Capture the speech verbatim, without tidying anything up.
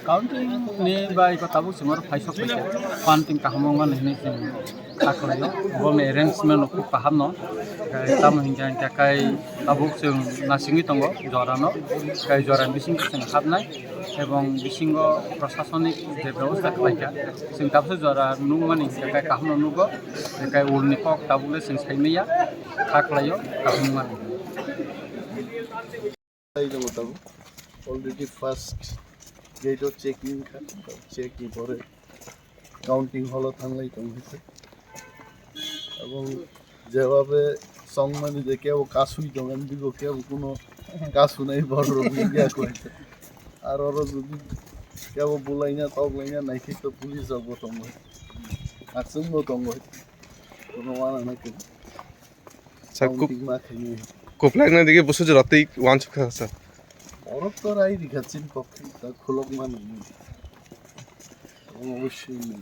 Counting ni bai ko tabuk chwng oro phaisok paikha, counting kaham wngmani hinwi chwng kha khlaio. Boni arrangement rok khub kaham no, tamo hinkhe hinkhe kai tabuk chwng nasingwi tongo jora no, kai jora ni bisingo chwng habnai ebong bisingo prosasonik je bebosta khlaikha, chwng tabukhe jora nukmani hinkhe kai kaham no nugo, kai ulni kok tabukle chwng saimanya, kha khlaio kaham wngmani. Already first gate o checking kha, check ni pore counting hall o thanglai tongo. Abo jebabe songmani je kebo kasui tongo, ani bigo kebo kuno kasunai borok wngya koi. Aro oro jodi kebo bulaina toklaina naikhe to police rok bo tongo, aksung bo tongo, kuno wana naikhe. Sir, kuplak na dige busu jora tei wansuk kha sir. Borok to rai rikha chin pokri ta khulok mani. Obossoi.